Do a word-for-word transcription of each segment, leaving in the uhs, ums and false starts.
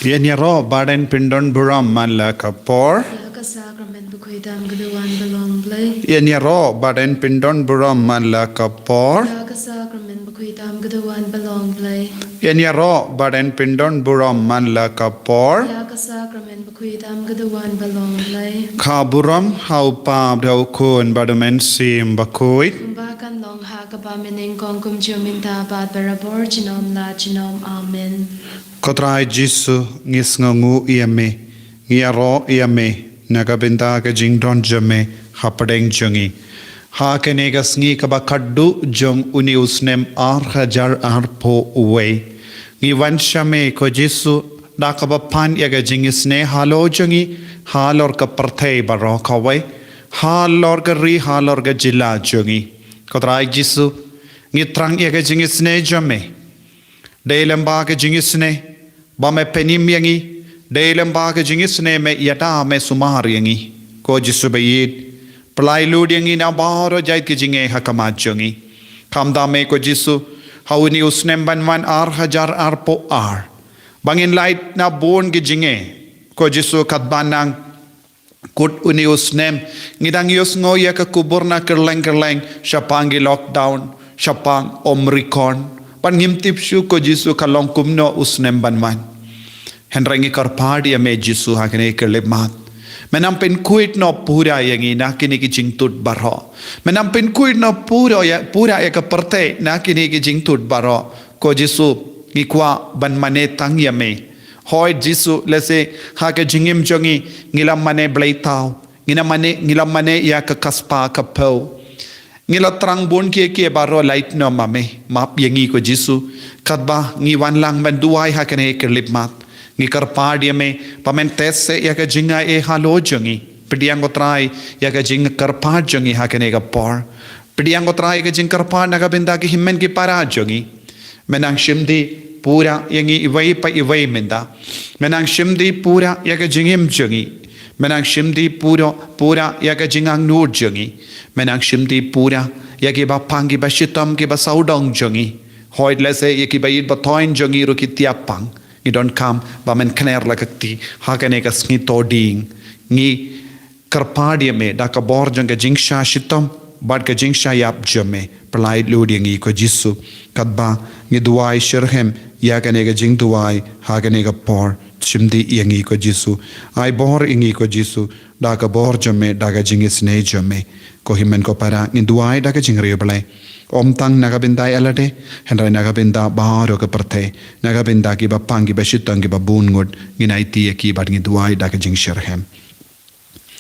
Ïa ngi ruh ba dang pyndon burom man la ka por. Ïa ka sakramen bakhuid tam ka duwan ba long Blei. Ïa ngi ruh ba dang pyndon burom man la ka por. Ïa ka sakramen bakhuid tam ka duwan ba long Blei. Ïa ngi ruh ba dang pyndon burom man la ka por. Ïa ka sakramen bakhuid tam ka duwan ba long Blei. Ka burom ha u Kpa bad ha u Khun bad u Mynsiem Bakhuid. Kumba kan long ha kaba mynnyngkong, kumjuh mynta bad barabor junom la junom. Amen. Ko Trai Jisu, ngi sngewnguh ïa me, ngi ïaroh ïa me na ka bynta ka jingdon jong me hapdeng jong ngi. Ha kane ka sngi kaba khatduh jong une u snem ar hajar arphew wei, ngi wan sha me ko Jisu da kaba pan ïa ka jingisynei halor jong ngi, halor ka pyrthei baroh kawei, halor ka ri, halor ka jylla jong ngi. Ko Trai Jisu, ngi thrang ïa ka jingisynei jong me. Dei lem bad ka jingisynei ba me pynim ïa ngi, dei lem bad ka jingisynei me ïada, me sumar ïa ngi. Ko Jisu ba ïeit, pyllait lut ïa ngi na baroh jait ka jingeh ha khmat jong ngi. Khamtam me ko Jisu, ha une u snem ban wan ar hajar arphew ar, ba ngin lait na bun ka jingeh. Ko Jisu, katba nang kut une u snem, ngi dang ïohsngew ïa ka khubor na kylleng kylleng, shaphang ki lockdown, shaphang Omicron. Bad ngim tip shuh ko Jisu ka long kumno u snem ban wan. Hynrei ngi kyrpad ïa me Jisu ha kane ka khyllipmat, me nang pynkhuid noh pura ïa ngi na kine ki jingtut baroh. Me nang pynkhuid noh pura ïa, pura ïa ka pyrthei na kine ki jingtut baroh. Ko Jisu, ngi kwah ban mane tang ïa me. Hooid Jisu, lehse ha ka jingim jong ngi, ngi la mane bleithaw, ngi la mane, ngi la mane ïa ka khaspah khapphew. Ngi la thrang bun kiei kiei baroh, lait noh ma me. Map ïa ngi ko Jisu. Katba ngi wan lang ban duwai ha kane ka khyllipmat, ngi kyrpad ïa me ba men test ïa ka jingai halor jong ngi. Pdiang ko Trai ïa ka jingkyrpad jong ngi ha kane ka por. Pdiang ko Trai ïa ka jingkyrpad na ka bynta ki hynmen ki para jong ngi. Me nang shim die pura ïa ngi iwei pa iwei mynta. Me nang shim die pura ïa ka jingim jong ngi. Me nang shim die pura, pura ïa ka jingangnud jong ngi. Me nang shim die pura ïa kiba pang, kiba shitom, kiba sawdong jong ngi. Hooid lehse ïa kiba ïeit ba thoiñ jong ngi ruh ki tiap pang. Ngi donkam ba men kner la ka kti ha kane ka sngi Thohdieng. Ngi kyrpad ïa me da ka bor jong ka jingshah shitom bad ka jingshah ïap jong me. Pyllait lut ïa ngi ko Jisu. Katba ngi duwai shitrhem ïa kane ka jingduwai ha kane ka por, shim die ïa ngi ko Jisu. Ai bor ïa ngi ko Jisu da ka bor jong me, da ka jingisynei jong me. Ko hynmen ko para, ngin duwai da ka jingriewblei, ym tang na ka bynta ïa lade, hynrei na ka bynta baroh ka pyrthei, na ka bynta kiba pang, kiba shitom, kiba bun ngut. Ngin aiti ïa ki bad ngin duwai da ka jingshitrhem.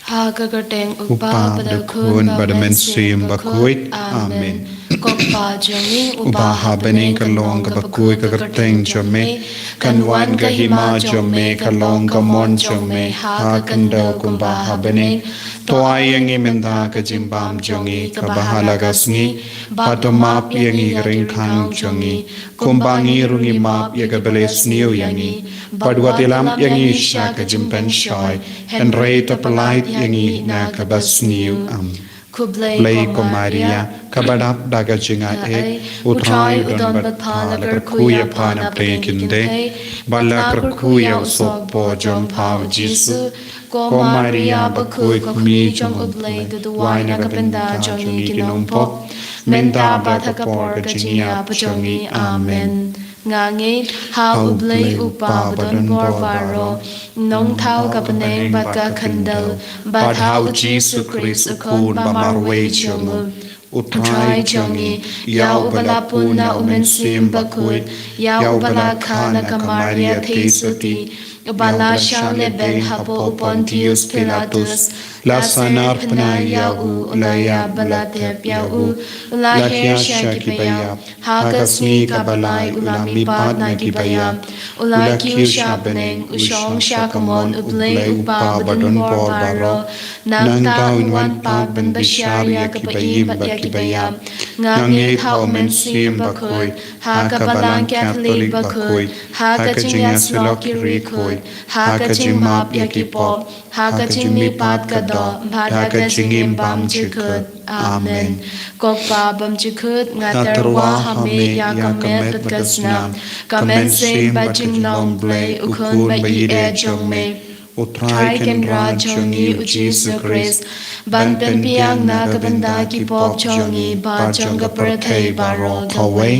Ha ka kyrteng U Kpa, bad U Khun bad U Mynsiem Bakhuid. Amen. Ko Kpa jong ngi uba ha bneng, ka long kaba khuid ka kyrteng jong me. Kan wan ka hima jong me, ka long ka mon jong me ha ka khyndew kumba ha bneng. To ai ïa ngi mynta ka jingbam jong ngi kaba ha la ka sngi, bad to map ïa ngi ka ryngkang jong ngi, kumba ngi ruh ngi map ïa kiba la sniew ïa ngi. Bad wat ïalam ïa ngi sha ka jingpynshoi, hynrei to pyllait ïa ngi na kaba sniew. Amen. Khublei ko Maria, kaba dap da ka jingai, U Trai u don bad pha. La kyrkhu ïa pha na pdeng ki kynthei, bad la kyrkhu ïa u sohpor jong pha U Jisu. Ko Maria bakhuid, ko kmie jong U Blei, to duwai na ka bynta jong ngi ki nongpop, mynta bad ha ka por ka jingïap jong ngi. Amen. Nga ngeit ha U Blei U Kpa badon bor baroh, Nongthaw ka bneng bad ka khyndew, bad ha U Jisu Khrist U Khun ba marwei jong u. U Trai jong ngi, ïa uba la pun na U Mynsiem Bakhuid, ïa uba la kha na ka Maria theisotti, uba la shah lehbeiñ hapoh u Pontius Pilatus, la sahnarphna ïa u, u la ïap bad la tep ïa u, u la her sha kiba ïap, ha ka sngi kaba lai u la mihpat na kiba ïap, u la kiew sha bneng, u shong sha kamon U Blei U Kpa badon bor baroh. Nangta un wan pat ban bishar ïa kiba im bad ïa kiba ïap. Nga ngeit ha U Mynsiem Bakhuid, ha ka Balang Katholik bakhuid, ha ka jingïasyllok ki riewkhuid, ha ka jingmap ïa ki pop, ha ka jingmihpat ka doh bad ha ka jingim bymjukut. Amen. Ko Kpa bymjukut, nga tyrwa ha me ïa ka met bad ka snam, ka mynsiem bad jinglong Blei, U Khun ba ïeit eh jong me, U Trai Kynrad jong ngi U Jisu Khrist, ban pynbiang na ka bynta ki pop jong ngi bad jong ka pyrthei baroh kawei.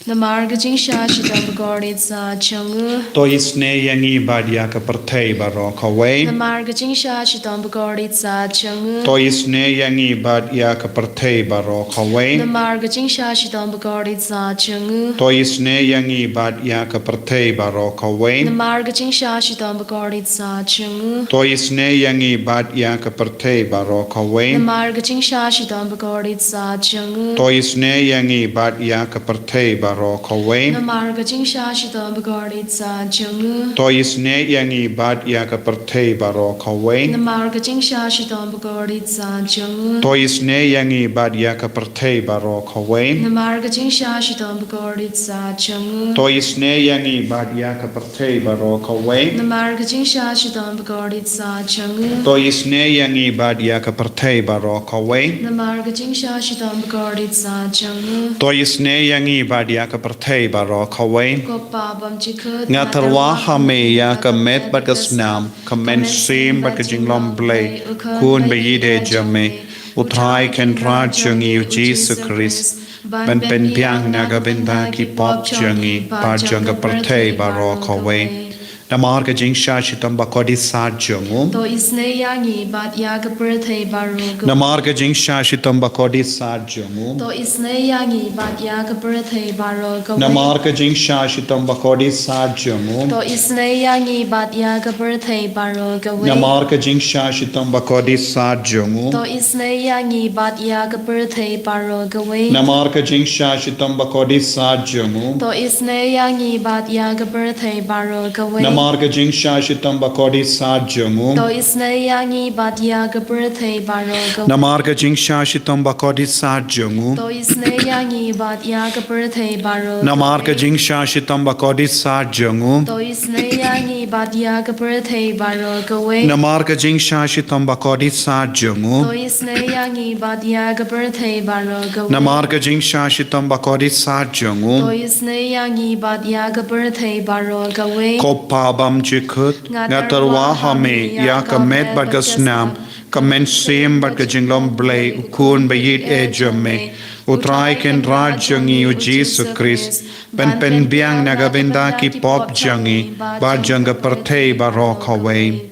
Namar ka jingshah shitom bakordit sah jong u. To isynei ïa ngi bad ïa ka pyrthei baroh kawei. Namar ka jingshah shitom bakordit sah jong u. To isynei ïa ngi bad ïa ka pyrthei baroh kawei. Namar ka jingshah shitom bakordit sah jong u. To isynei ïa ngi bad ïa ka pyrthei baroh kawei. Namar ka jingshah shitom bakordit sah jong u. To isynei ïa ngi bad ïa ka pyrthei baroh kawei. Namar ka jingshah shitom bakordit sah jong u. To isynei ïa ngi bad ïa ka pyrthei baroh kawei. Namar ka jingshah shitom bakordit sah jong u. To isynei ïa ngi bad ïa ka pyrthei baroh kawei. Namar ka jingshah shitom bakordit sah jong u. To isynei ïa ngi bad ïa ka pyrthei baroh kawei. Namar ka jingshah shitom bakordit sah jong u. To isynei ïa ngi bad ïa ka pyrthei baroh kawei. Namar ka jingshah shitom bakordit sah jong u. To isynei ïa ngi bad ïa ka pyrthei baroh kawei. Namar ka jingshah shitom bakordit sah jong u. To isynei ïa ngi bad ïa ka pyrthei baroh kawei. Ko Kpa bymjukut, nga tyrwa ha me ïa ka met bad ka snam, ka mynsiem bad ka jinglong Blei, U Khun ba ïeit eh jong me, U Trai Kynrad jong ngi U Jisu Khrist, ban pynbiang na ka bynta ki pop jong ngi bad jong ka pyrthei baroh kawei. Namar ka jingshah shitom bakordit sah jong u. To isynei ïa ngi bad ïa ka pyrthei baroh kawei. Namar ka jingshah shitom bakordit sah jong u. To isynei ïa ngi bad ïa ka pyrthei baroh kawei. Namar ka jingshah shitom bakordit sah jong u. To isynei ïa ngi bad ïa ka pyrthei baroh kawei. Namar ka jingshah shitom bakordit sah jong u. To isynei ïa ngi bad ïa ka pyrthei baroh kawei. Namar ka jingshah shitom bakordit sah jong u. To isynei ïa ngi bad ïa ka pyrthei baroh kawei. Namar ka jingshah shitom bakordit sah jong u. To isynei ïa ngi bad ïa ka pyrthei baroh kawei. Namar ka jingshah shitom bakordit sah jong u. To isynei ïa ngi bad ïa ka pyrthei baroh kawei. Namar ka jingshah shitom bakordit sah jong u. To isynei ïa ngi bad ïa ka pyrthei baroh kawei. Namar ka jingshah shitom bakordit sah jong u. To isynei ïa ngi bad ïa ka pyrthei baroh kawei. Namar ka jingshah shitom bakordit sah jong u. To isynei ïa ngi bad ïa ka pyrthei baroh kawei. Ko Kpa bymjukut, nga tyrwa ha me ïa ka met bad ka snam, ka mynsiem bad ka jinglong Blei, U Khun ba ïeit eh jong me, U Trai Kynrad jong ngi U Jisu Khrist, ban pynbiang na ka bynta ki pop jong ngi bad jong ka pyrthei baroh kawei.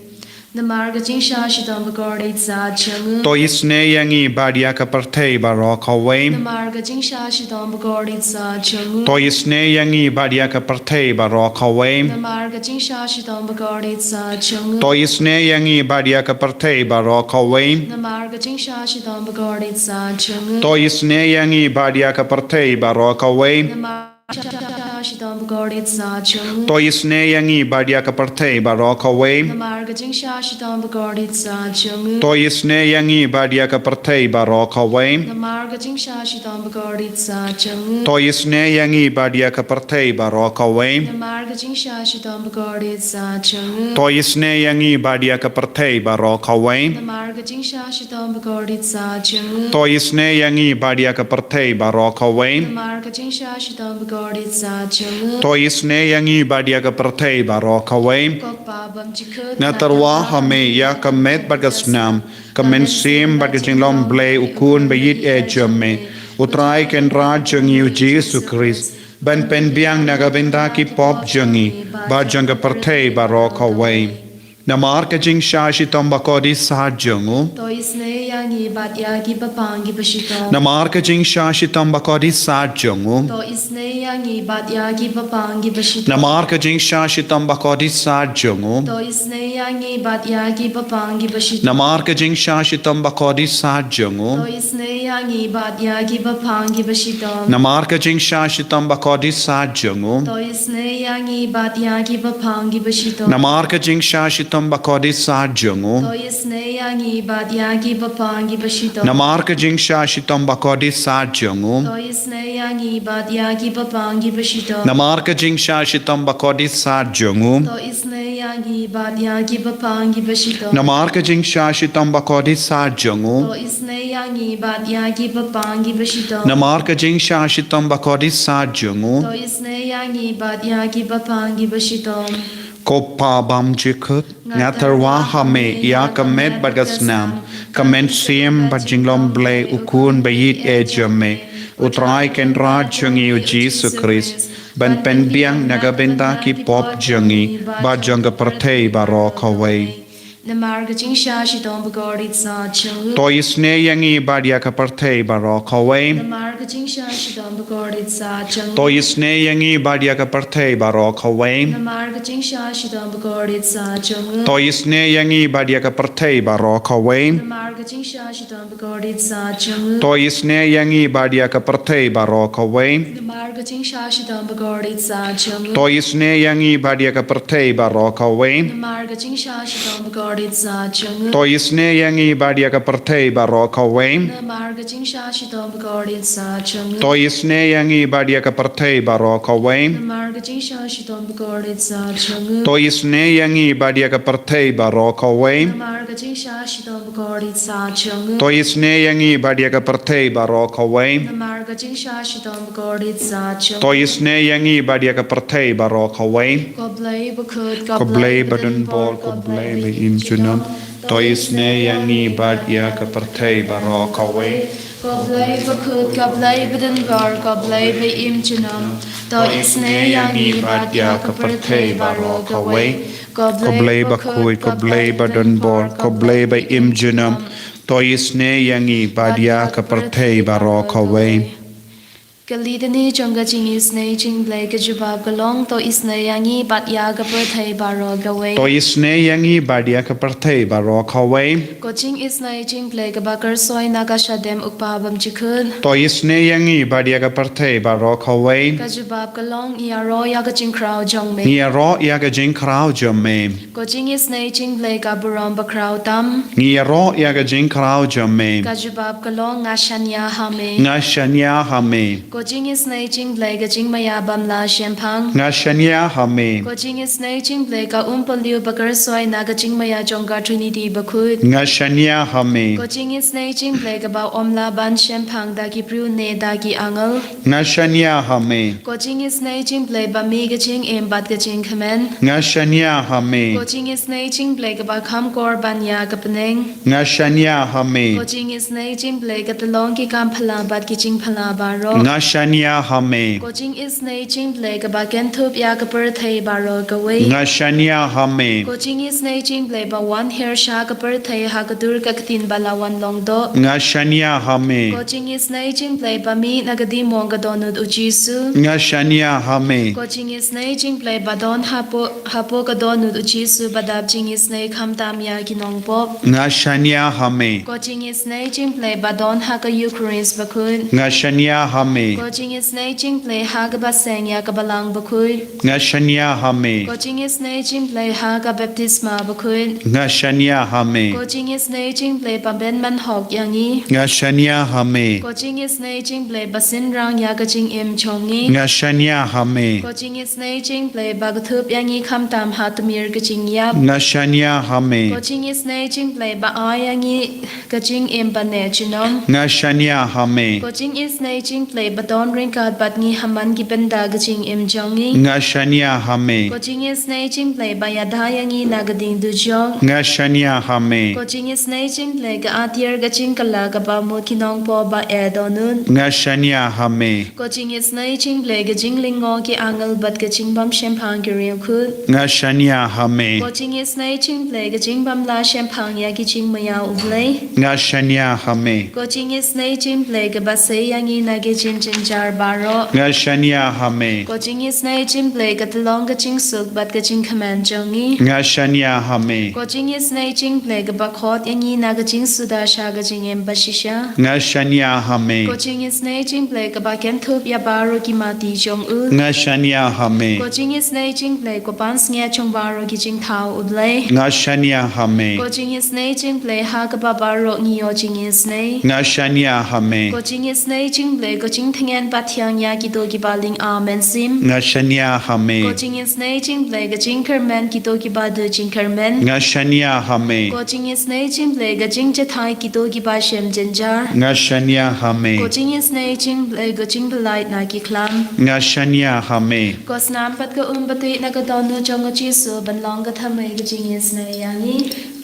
Namar ka jingshah shitom bakordit sah jong u. To isynei ïa ngi bad ïa ka pyrthei baroh kawei. Namar ka jingshah shitom bakordit sah jong u. To isynei ïa ngi bad ïa ka pyrthei baroh kawei. Namar ka jingshah shitom bakordit sah jong u. To isynei ïa ngi bad ïa ka pyrthei baroh kawei. Namar ka jingshah shitom bakordit sah jong u. To isynei ïa ngi bad ïa ka pyrthei baroh kawei. Namar ka jingshah shitom bakordit sah jong u. To isynei ïa ngi bad ïa ka pyrthei baroh kawei. Namar ka jingshah shitom bakordit sah jong u. To isynei ïa ngi bad ïa ka pyrthei baroh kawei. Namar ka jingshah shitom bakordit sah jong u. To isynei ïa ngi bad ïa ka pyrthei baroh kawei. Namar ka jingshah shitom bakordit sah jong u. To isynei ïa ngi bad ïa ka pyrthei baroh kawei. Namar ka jingshah shitom bakordit sah jong u. To isynei ïa ngi bad ïa ka pyrthei baroh kawei. Namar ka jingshah shitom bakordit sah jong u. To isynei ïa ngi bad ïa ka pyrthei baroh kawei. Ko Kpa bymjukut, nga tyrwa ha me ïa ka met bad ka snam, ka mynsiem bad ka jinglong Blei, U Khun ba ïeit eh jong me, U Trai Kynrad jong ngi U Jisu Khrist, ban pynbiang na ka bynta ki pop jong ngi bad jong ka pyrthei baroh kawei. Namar ka jingshah shitom bakordit sah jong u. To isynei ïa ngi bad ïa kiba pang kiba shitom. Namar ka jingshah shitom bakordit sah jong u. To isynei ïa ngi bad ïa kiba pang kiba shitom. Namar ka jingshah shitom bakordit sah jong u. To isynei ïa ngi bad ïa kiba pang kiba shitom. Namar ka jingshah shitom bakordit sah jong u. To isynei ïa ngi bad ïa kiba pang kiba shitom. Namar ka jingshah shitom bakordit sah jong u. To isynei ïa ngi bad ïa kiba pang kiba shitom. Namar ka jingshah shitom shitom ba kordit sat jong u. To isynei ïa ngi bad ïa ki bapang ki bashitom. Namar ka jingshah shitom ba kordit sat jong u. To isynei ïa ngi bad ïa ki bapang ki bashitom. Namar ka jingshah shitom ba kordit sat jong u. To isynei ïa ngi bad ïa ki bapang ki bashitom. Namar ka jingshah shitom ba kordit sat jong u. To isynei ïa ngi bad ïa ki bapang ki bashitom. Namar ka jingshah shitom ba kordit sat jong u. To isynei ïa ngi bad ïa ki bapang ki bashitom. Ko Pa bymjukut, nga tyrwa ha me ïa ka met bad ka snam, ka mynsiem bad jinglong Blei u Khun ba ïeit eh jong me, U Trai Kynrad jong ngi U Jisu Khrist, ban pynbiang na ka bynta ki pop jong ngi bad jong ka pyrthei baroh kawei. Namar ka jingshah shitom ba kordit sat jong u. To isynei ïa ngi bad ïa ka pyrthei baroh kawei. Namar ka jingshah shitom ba kordit sat jong u. To isynei ïa ngi bad ïa ka pyrthei baroh kawei. Namar ka jingshah shitom ba kordit sat jong u. To isynei ïa ngi bad ïa ka pyrthei baroh kawei. Namar ka jingshah shitom ba kordit sat jong u. To isynei ïa ngi bad ïa ka pyrthei baroh kawei. Namar ka jingshah shitom ba kordit sat jong u. To isynei ïa ngi bad ïa ka pyrthei baroh kawei. Namar ka jingshah shitom ba kordit sat jong u. To isynei ïa ngi bad ïa ka pyrthei baroh kawei. Namar ka jingshah shitom ba kordit sat jong u. To isynei ïa ngi bad ïa ka pyrthei baroh kawei. Namar ka jingshah shitom ba kordit sat jong u. To isynei ïa ngi bad ïa ka pyrthei baroh kawei. Namar ka jingshah shitom ba kordit sat jong u. To isynei ïa ngi bad ïa ka pyrthei baroh kawei. Namar ka jingshah shitom ba kordit sat jong u. To isynei ïa ngi bad ïa ka pyrthei baroh kawei. Ko Blei bakhuid, ko Blei badonbor, ko Blei ba im junom. To isynei ïa ngi bad ïa ka pyrthei baroh kawei. Ko Blei bakhuid, ko Blei badonbor, ko Blei ba im junom. To isynei ïa ngi bad ïa ka pyrthei baroh kawei. Ko Blei bakhuid, ko Blei badonbor, ko Blei ba im junom. To isynei ïa ngi bad ïa ka pyrthei baroh kawei. Ka litany jong ka jingisynei jingblei ka jubab ka long, to isynei ïa ngi bad ïa ka pyrthei baroh kawei. To isynei ïa ngi bad ïa ka pyrthei baroh kawei. Ka jingisynei jingblei kaba kyrsoi na ka shadem U Kpa bymjukut. To isynei ïa ngi bad ïa ka pyrthei baroh kawei. Ka jubab ka long, ngi ïaroh ïa ka jingkhraw jong me. Ngi ïaroh ïa ka jingkhraw jong me. Ka jingisynei jingblei ka burom bakhraw tam. Ngi ïaroh ïa ka jingkhraw jong me. Ka jubab ka long, nga shaniah ha me. Nga shaniah ha me. Ka jingisynei jingblei ka jingmaïa bym lah shemphang. Nga shaniah ha me. Ka jingisynei jingblei ka umpohliew ba kyrsoi na ka jingmaïa jong ka Trinity bakhuid. Nga shaniah ha me. Ka jingisynei jingblei kaba ym lah ban shemphang da ki briew ne da ki angel. Nga shaniah ha me. Ka jingisynei jingblei ba mih ka jingim bad ka jingkmen. Nga shaniah ha me. Ka jingisynei jingblei kaba kham kor ban ïa ka bneng. Nga shaniah ha me. Ka jingisynei jingblei ka tyllong ki kam phylla bad ki jingphylla baroh. Nga shaniah ha me. Ka jingisynei jingblei kaba kynthup ïa ka pyrthei baroh kawei. Nga shaniah ha me. Ka jingisynei jingblei ba wan hiar sha ka pyrthei ha ka dur ka ktien ba la wan long doh. Nga shaniah ha me. Ka jingisynei jingblei ba mih na ka dieng mong ka dohnud U Jisu. Nga shaniah ha me. Ka jingisynei jingblei ba don hapoh, hapoh ka dohnud U Jisu ba dap jingisynei khamtam ïa ki nongpop. Nga shaniah ha me. Ka jingisynei jingblei ba don ha ka Eucharist bakhuid. Nga shaniah ha me. Ka jingisynei jingblei ha kaba seng ïa ka Balang bakhuid. Nga shaniah ha me. Ka jingisynei jingblei ha ka baptisma bakhuid. Nga shaniah ha me. Ka jingisynei jingblei ba bynman hok ïa ngi. Nga shaniah ha me. Ka jingisynei jingblei ba synrang ïa ka jingim jong ngi. Nga shaniah ha me. Ka jingisynei jingblei ba kynthup ïa ngi khamtam ha tmier ka jingïap. Nga shaniah ha me. Ka jingisynei jingblei ba ai ïa ngi ka jingim ba neh junom. Nga shaniah ha me. Ka jingisynei jingblei ba don ryngkat bad ngi ha man ki bynta ka jingim jong ngi. Nga shaniah ha me. Ka jingisynei jingblei ba ïada ïa ngi na ka dieng dujok. Nga shaniah ha me. Ka jingisynei jingblei ka atiar ka jingkylla kaba mut ki nongpop ba eh dohnud. Nga shaniah ha me. Ka jingisynei jingblei ka jinglyngngoh ki angel bad ka jingbym shemphang ki riewkhuid. Nga shaniah ha me. Ka jingisynei jingblei ka jingbym lah shemphang ïa ki jingmaïa U Blei. Nga shaniah ha me. Ka jingisynei jingblei kaba sei ïa ngi na ki jing jynjar baroh. Nga shaniah ha me. Ko jingisynei jong U Blei, ka tyllong ka jingsuk bad ka jingkmen jong ngi. Nga shaniah ha me. Ko jingisynei jong U Blei, kaba khot ïa ngi na ka jingsuda sha ka jingim bashisha. Nga shaniah ha me. Ko jingisynei jong U Blei, kaba kynthup ïa baroh ki mati jong u. Nga shaniah ha me. Ko jingisynei jong U Blei, ko pansngiat jong baroh ki jingthaw U Blei. Nga shaniah ha me. Ko jingisynei jong U Blei, ha kaba baroh ngi ïoh jingisynei. Nga shaniah ha me. Ko jingisynei jong U Blei, ko jingtngen pathiang ïa kito kiba lyngkha mynsiem. Nga shaniah ha me. Ko jingisynei jong U Blei, ka jingkyrmen kito kiba duh jingkyrmen. Nga shaniah ha me. Ko jingisynei jong U Blei, ka jingjahthait kito kiba shem jynjar. Nga shaniah ha me. Ko jingisynei jong U Blei, ka jingpyllait na ki khlam. Nga shaniah ha me. Ko snam bad ka um bathuh na ka dohnud jong U Jisu ban long ka thymmei ka jingisynei ïa ngi.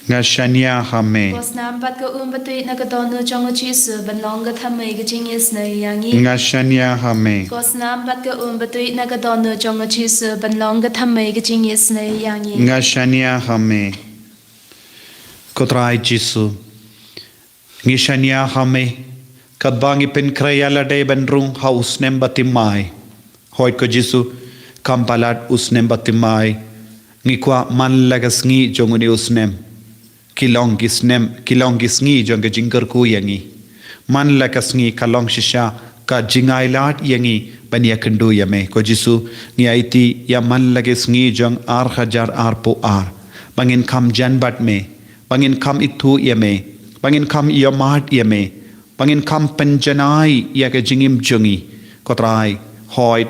Nga shaniah ha me. Ko snam bad ka um bathuh na ka dohnud jong U Jisu ban long ka thymmei ka jingisynei ïa ngi. Nga shaniah ha me. Ko snam bad ka um bathuh na ka dohnud jong U Jisu ban long ka thymmei ka jingisynei ïa ngi. Nga shaniah ha me. Ko Trai Jisu, ngi shaniah ha me katba ngi pynkhreh ïa lade ban rung ha u snem bathymmai. Hooid ko Jisu, kham palat u snem bathymmai, ngi kwah man la ka sngi jong une u snem ki long ki snem, ki long ki sngi jong ka jingkyrkhu ïa ngi. Man la ka sngi ka long shisha ka jingailad ïa ngi ban ïakynduh ïa me. Ko Jisu, ngi aiti ïa man la ka sngi jong ar hajar arphew ar ba ngin kham jan bad me, ba ngin kham ithuh ïa me, ba ngin kham ïohmad ïa me, ba ngin kham pynjanai ïa ka jingim jong ngi. Ko Trai, hooid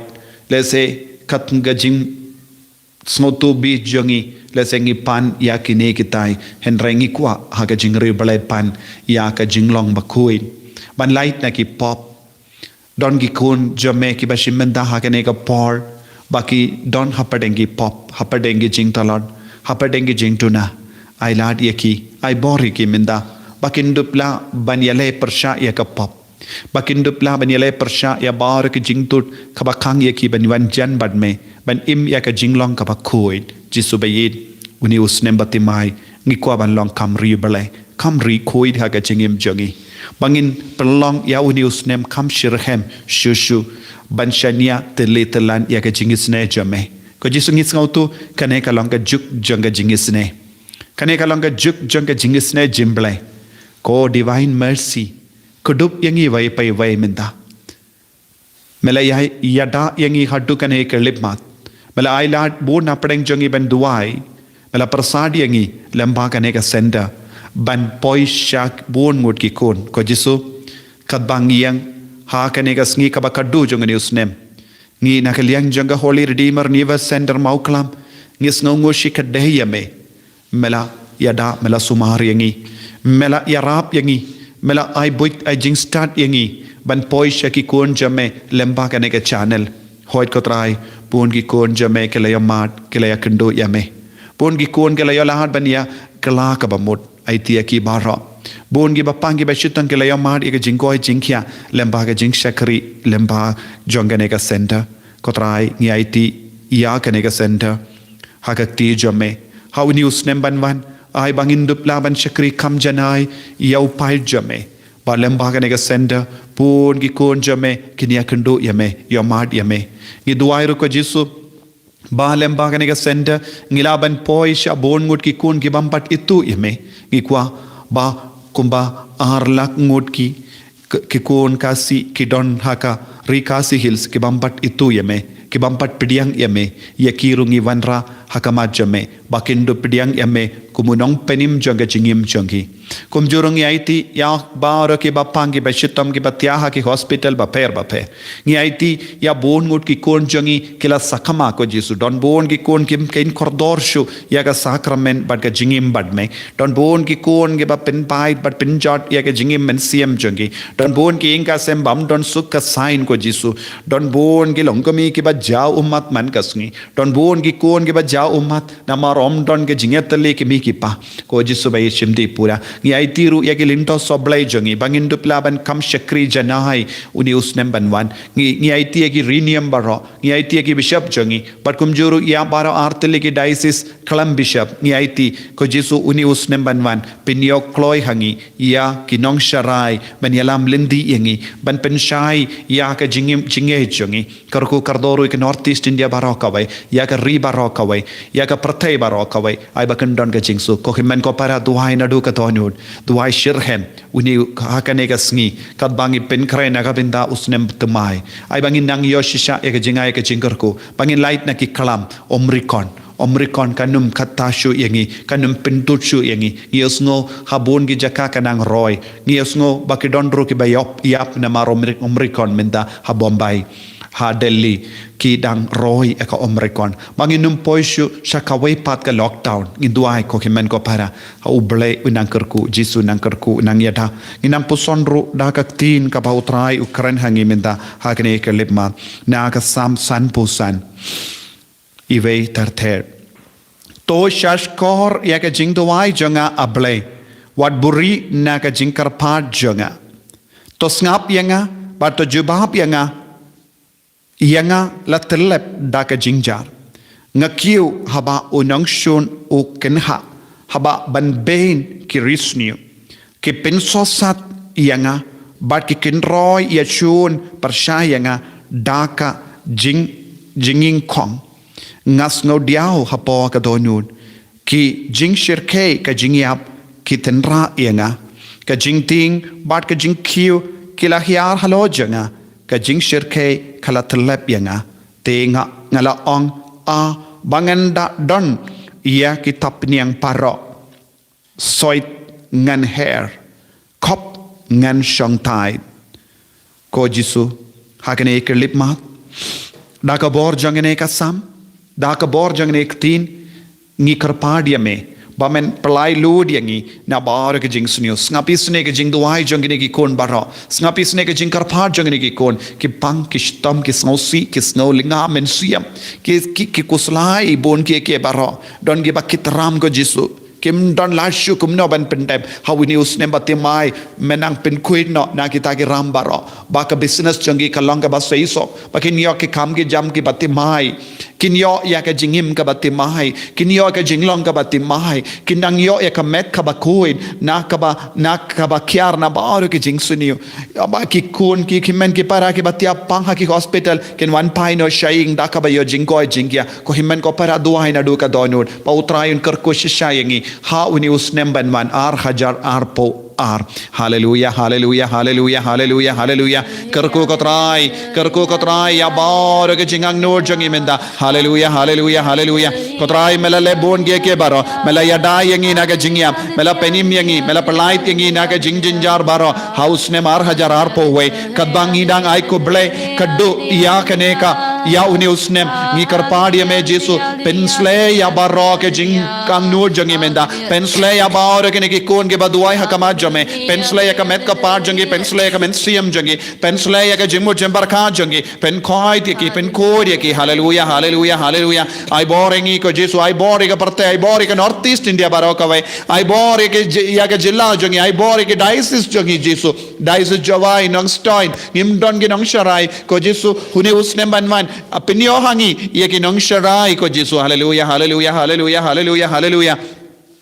lehse kat ka jingsngewthuh bit jong ngi, lehse ngi pan ïa kine kitai, hynrei ngi kwah ha ka jingriewblei pan ïa ka jinglong bakhuid ban lait na ki pop. Don ki khun jong me kiba shim bynta ha kane ka por ba ki don hapdeng ki pop, hapdeng ki jingtlot, hapdeng ki jingduna. Ai lad ïa ki, ai bor ïa ki mynta ba kin dup lah ban ïaleh pyrshah ïa ka pop, ba kin dup lah ban ïaleh pyrshah ïa baroh ki jingtut kaba khang ïa ki ban wan jan bad me, ban im ïa ka jinglong kaba khuid. Jisu ba ïeit, une u snem bathymmai ngi kwah ban long kham riewblei, kham riewkhuid ha ka jingim jong ngi, ba ngin pynlong ïa une u snem kham shitrhem shuh shuh ban shaniah tylli tyllan ïa ka jingisynei jong me. Ko Jisu, ngi sngewthuh kane ka long ka juk jong ka jingisynei. Kane ka long ka juk jong ka jingisynei jong U Blei. Ko Divine Mercy, kdup ïa ngi iwei pa iwei mynta. Me la ïa, ïada ïa ngi haduh kane ka khyllipmat. Me la ai lad bun napdeng jong ngi ban duwai. Me la pyrsad ïa ngi lyngba kane ka center ban poi sha bun ngut ki khun. Ko Jisu, katba ngi ïeng ha kane ka sngi kaba khatduh jong une u snem, ngi na ka liang jong ka Holy Redeemer Universe Center Mawklam, ngi sngewnguh shikatdei ïa me. Me la ïada, me la sumar ïa ngi, me la ïarap ïa ngi, me la ai buit ai jingstad ïa ngi ban poi sha ki khun jong me lyngba kane ka channel. Hooid ko Trai, bun ki khun jong me ki la ïohmad, ki la ïakynduh ïa me. Bun ki khun ki la ïoh lad ban ïa kylla kaba mut. Aiti ïa ki baroh. Bun kiba pang kiba shitom ki la ïohmad ïa ka jingkoit jingkhiah lyngba ka jingshakri lyngba jong kane ka center. Ko Trai, ngi aiti ïa kane ka center ha ka kti jong me ha une u snem ban wan. Ai ba ngin dup lah ban shakri kham janai ïa u paid jong me, ba lyngba kane ka center bun ki khun jong me kin ïakynduh ïa me, ïohmad ïa me. Ngi duwai ruh ko Jisu ba lyngba kane ka center ngi lah ban poi sha bun ngut ki khun ki bym pat ithuh ïa me. Ngi kwah ba kumba ar lak ngut ki, ki khun Khasi ki don ha ka ri Khasi Hills ki bym pat ithuh ïa me, ki bym pat pdiang ïa me. Ïa ki ruh ngi wanrah ha khmat jong me ba kin dup pdiang ïa me kum u nongpynim jong ka jingim jong ki. Kumjuh ruh ngi aiti ïa baroh kiba pang kiba shitom kiba thiah ha ki hospital bapher bapher. Ngi aiti ïa bun ngut ki khun jong ngi ki la sakma ko Jisu. Don bun ki khun kim kein kordor shuh ïa ka sakramen bad ka jingim bad me. Don bun ki khun kiba pynpait bad pynjot ïa ka jingim mynsiem jong ki. Don bun ki ïing ka sem bym don suk ka sign ko Jisu. Don bun ki longkmie kiba jaw ummat man ka sngi. Don bun ki khun kiba jaw ummat, namar ym don ka jingïatylli ki mei ki pa. Ko Jisu ba ïashim dih pura. Ngi aiti ruh ïa ki lyngdoh sohblei jong ngi, ba ngin dup lah ban kam shakri janai une u snem ban wan. Ngi, ngi aiti ïa ki riewniam baroh, ngi aiti ïa ki bishop jong ngi, bad kumjuh ruh ïa baroh artylli ki diocese khlem bishop, ngi aiti, ko Jisu, une u snem ban wan, pynïoh kloi ha ngi ïa ki nongsharai ban ïalam lynti ïa ngi, ban pynshai ïa ka jingim jingeh jong ngi. Kyrkhu kyrdoh ruh ïa ka North East India baroh kawei, ïa ka ri baroh kawei, ïa ka pyrthei baroh kawei, ai ba kan don ka jingsuk. Ko hynmen ko para, duwai naduh ka dohnud, duwai shitrhem, une ha kane ka sngi, katba ngi pynkhreh na ka bynta u snem thymmai, ai ba ngin nang ïoh shisha ïa ka jingai ka jingkyrkhu, ba ngin lait na ki klam Omicron. Omicron kan ym kata shuh ïa ngi, kan ym pyntud shuh ïa ngi. Ngi ïohsngew ha bun ki jaka ka nang roi. Ngi ïohsngew ba ki don ruh kiba ïap, ïap namar Omri-, Omicron mynta ha Bombay, ha Delhi, ki dang roi ïa ka Omicron. Ba ngin ym poi shuh sha kawei pat ka lockdown. Ngin duwai, ko hynmen ko para, ha U Blei u nang kyrkhu, Jisu u nang kyrkhu, u nang ïada. Ngin nang puson ruh da ka ktien kaba U Trai u kren ha ngi mynta ha kane ka khyllipmat, na ka Salm sanphew san, iwei ter ter. To shahshkor ïa ka jingduwai jong nga, A Blei, wat buhrieh na ka jingkyrpad jong nga. To sngap ïa nga, bad to jubab ïa nga, ïa nga la tyllep da ka jingjar. Nga kiew haba u nongshun u kynhah, haba ban beiñ ki riewsniew. Ki pynsosat ïa nga, bad ki kynroi ïashun pyrshah ïa nga da ka jing, jingïengkhong. Nga sngewdiaw hapoh ka dohnud. Ki jingshyrkhei ka jingïap ki tynrah ïa nga. Ka jingtieng bad ka jingkhiew ki la hiar halor jong nga. Ka jingshyrkhei ka la tyllep ïa nga. Te nga, nga la ong, a, ba ngan da don ïa ki thapniang parok. Soit ngan her, khop ngan shongthait. Ko Jisu, ha kane ka khyllipmat, da ka bor jong kane ka Salm, da ka bor jong kane ka ktien, ngi kyrpad ïa me ba men pynlait lut ïa ngi na baroh ki jingsniew. Sngap isynei ka jingduwai jong kine ki khun baroh. Sngap isynei ka jingkyrpad jong kine ki khun. Ki pang, ki shitom, ki sngewsih, ki sngew lynga mynsiem. Ki, ki, ki khuslai bun kiei kiei baroh. Don kiba kit ram, ko Jisu. Kim don lad shuh kumno ban pyndep. Ha une u snem ba thymmai, men nang pynkhuid noh na kita ki ram baroh, ba ka business jong ki kan long kaba seisoh, ba kin ïoh ki kam ki jam kiba thymmai, kin ïoh ïa ka jingim kaba thymmai, kin ïoh ka jinglong kaba thymmai, kin nang ïoh ïa ka met kaba khuid na kaba, na kaba khiar na baroh ki jingsniew. Ba ki khun, ki hynmen ki para kiba thiah pang ha ki hospital kin wan phai noh sha ïing da kaba ïoh jingkoit jingkhiah. Ko hynmen ko para, duwai naduh ka dohnud ba U Trai un kyrkhu shisha ïa ngi ha une u snem ban wan ar hajar arphew ar. Haleluia, haleluia, haleluia, haleluia, haleluia. Kyrkhu ko Trai, kyrkhu ko Trai ïa baroh ki jingangnud jong ngi mynta. Haleluia, haleluia, haleluia. Ko Trai, me la leh bun kiei kiei baroh. Me la ïada ïa ngi na ka jingïap. Me la pynim ïa ngi, me la pynlait ïa ngi na ka jingjynjar baroh ha u snem ar hajar arphew wei. Katba ngi dang ai khublei, ka duh ïa kane ka, ïa une u snem, ngi kyrpad ïa me Jisu, pynsleh ïa baroh ki jingangnud jong ngi mynta. Pynsleh ïa baroh kine ki khun kiba duwai ha khmat jong me. Pynsleh ïa ka met ka phad jong ngi, pynsleh ïa ka mynsiem jong ngi. Pynsleh ïa ka jingmut jingpyrkhat jong ngi. Pynkhuid ïa ki, pynkhuid ïa ki. Haleluia, haleluia, haleluia. Ai bor ïa ngi ko Jisu, ai bor ïa ka pyrthei, ai bor ïa ka North East India baroh kawei. Ai bor ïa ka ji-, ïa ka jylla jong ngi, ai bor ïa ka diocese jong ngi Jisu. Diocese Jowai, Nongstoiñ, ngim don ki nongsharai, ko Jisu, une u snem ban wan. A, pynïoh ha ngi ïa ki nongsharai, ko Jisu. Haleluia, haleluia, haleluia, haleluia, haleluia.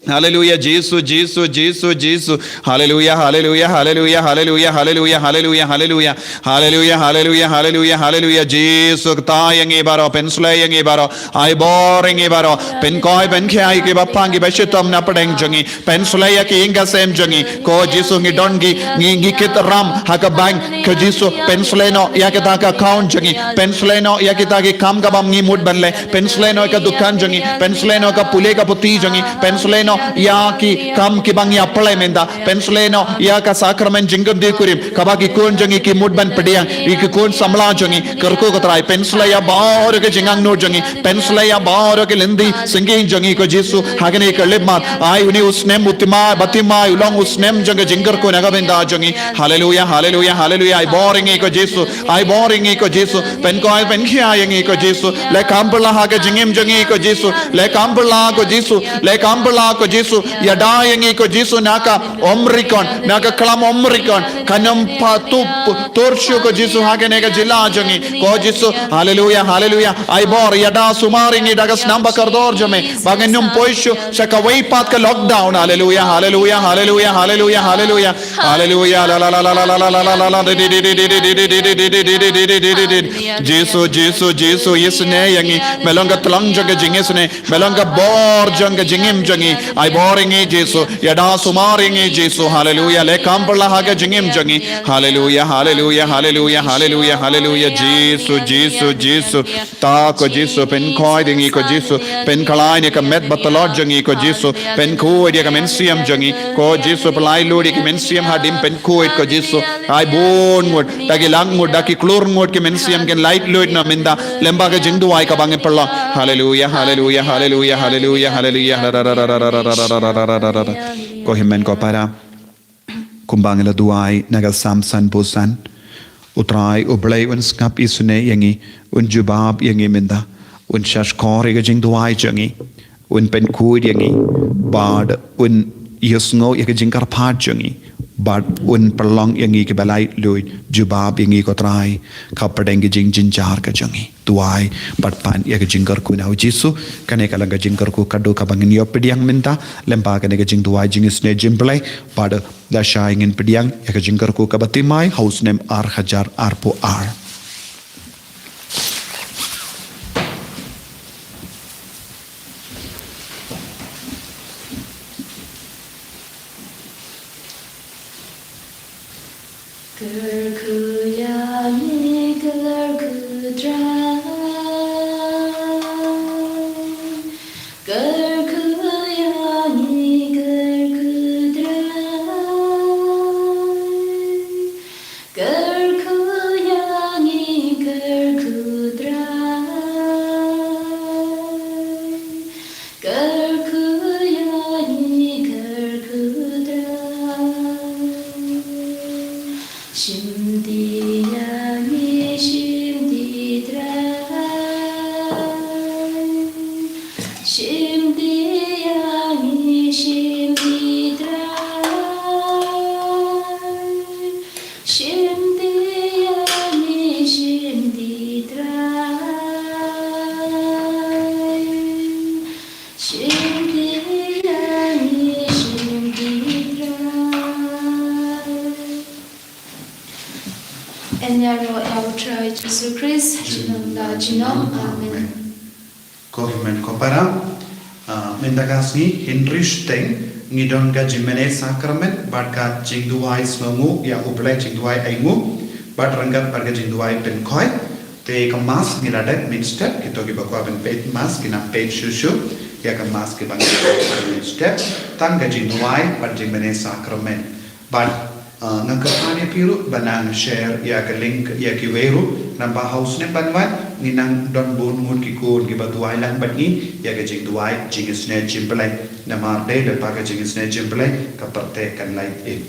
Haleluia, Jisu, Jisu, Jisu, Jisu. Haleluia, haleluia, haleluia, haleluia, haleluia, haleluia. Haleluia, haleluia, haleluia, haleluia. Jisu, kta ïa ngi baroh, pynsleh ïa ngi baroh. Ai bor ïa ngi baroh. Pynkhuid, pynkhia ïa kiba pang, kiba shitom na pdeng jong ngi. Pynsleh ïa ki ïing ki sem jong ngi. Ko Jisu, ngi don ki, ngi, ngi kit ram ha ka bank. Ko Jisu, pynsleh noh ïa kita ka account jong ngi. Pynsleh noh ïa kita ki kam kaba ngi mut ban leh. Pynsleh noh ïa ka dukan jong ngi. Pynsleh noh ïa ka pule ka puthi jong ngi. Pynsleh ïa ki kam kiba ngi ïa pynlong mynta. Pynshlei noh ïa ka sakramen jingkyrkhu kurim kaba ki khun jong ngi ki mut ban pdiang, ïa ki khun samla jong ngi. Kyrkhu ko Trai, pynshlei ïa baroh ki jingangnud jong ngi, pynshlei ïa baroh ki lynti syngkien jong ngi ko Jisu. Ha kane ka lipmat, ai une u snem u thymmai, ba thymmai u long u snem jong ka jingkyrkhu na ka bynta jong ngi. Haleluya, haleluya, haleluya. Ai bor ïa ngi ko Jisu, ai bor ïa ngi ko Jisu. Pynkhoi pynkhia ïa ngi ko Jisu. Leh kam pyrshah ha ka jingim jong ngi ko Jisu. Leh kam pyrshah ko Jisu. Leh kam pyrshah ko Jisu. Ïada ïa ngi ko Jisu na ka Omicron, na ka klam Omicron. Kan ym pat tup tur shuh ko Jisu ha kane ka jylla jong ngi ko Jisu. Haleluya, haleluya. Ai bor, ïada sumar ïa ngi da ka snam ba kordor jong me, ba ngin ym poi shuh sha kawei pat ka lockdown. Haleluya, haleluya, haleluya, haleluya, haleluya. Haleluya. La la la la la la la la la la. Jisu, Jisu, Jisu, isynei ïa ngi. Me long ka tlang jong ka jingisynei, me long ka bor jong ka jingim jong ngi. Ai bor ïa ngi Jisu, ïada sumar ïa ngi Jisu. Haleluya. Leh kam pyrshah ha ka jingim jong ngi. Haleluya, haleluya, haleluya, haleluya, haleluya. Jisu, Jisu, Jisu. Ta ko Jisu, pynkhuid ïa ngi ko Jisu, pynkhlaiñ ïa ka met ba tlot jong ngi ko Jisu, pynkhuid ïa ka mynsiem jong ngi ko Jisu, pynlait lut ïa ka mynsiem hadien, pynkhuid ko Jisu. Ai bun ngut da ki lak ngut, da ki klur ngut ki mynsiem kin lait lut na mynta lem bad ka jingduwai kaba ngi pynlong. Haleluya, haleluya, haleluya, haleluya, haleluya. Ko hynmen ko para. Kumba ngi la duwai na ka Salm sanphew san. U Trai U Blei un sngap isynei ïa ngi, un jubab ïa ngi mynta, un shahshkor ïa ka jingduwai jong ngi, un pynkhuid ïa ngi, bad un ïohsngew ïa ka jingkyrpad jong ngi, bad un pynlong ïa ngi kiba lait lut. Jubab ïa ngi ko Trai, ha pdeng ka jingjynjar ka jong ngi. Duwai bad pan ïa ka jingkyrkhu na U Jisu. Kane ka long ka jingkyrkhu khadduh kaba ngin ïoh pdiang mynta lem bad kane ka jingduwai jingisynei jingblei. Bad lashai ngin pdiang ïa ka jingkyrkhu kaba thymmai ha u snem ar hajar arphew ar. Kyrkhu ïa ngi, kyrkhu Trai. Kyrkhu ïa ngi, kyrkhu Trai. Kyrkhu ïa ngi, kyrkhu Trai. Kyrkhu ïa ngi, kyrkhu Trai. Shim ti ïa ngi, shim ti Trai. Shim ti ïa ngi, shim ti Trai. Shim ti ïa ngi, shim ti Trai. Shim ti ïa ngi, shim ti Trai. Yn ïaroh ïa U Trai Jisu Khrist junom la junom. Amen. Ko hynmen ko para, ah, mynta ka sngi hynriew shiteng ngi don ka jingmane sakramen bad ka jingduwai sngewnguh ïa U Blei, jingduwai ainguh bad ryngkat bad ka jingduwai pynkhoi. Te ka mass ngi la dep mynstep, kito kiba kwah ban peit mass ki nang peit shuh shuh ïa ka mass kiba ngi la dep mynstep. Tang ka jingduwai bad jingmane sakramen. Bad, ah, nga kyrpad ïa phi ruh ba nang share ïa ka link ïa kiwei ruh, namar ba ha u snem ban wan ngin nang don bun ngut ki khun kiba duwai lang bad ngi ïa ka jingduwai jingisynei jingblei. Namar dei lypa ka jingisynei jingblei ka pyrthei kan lait im.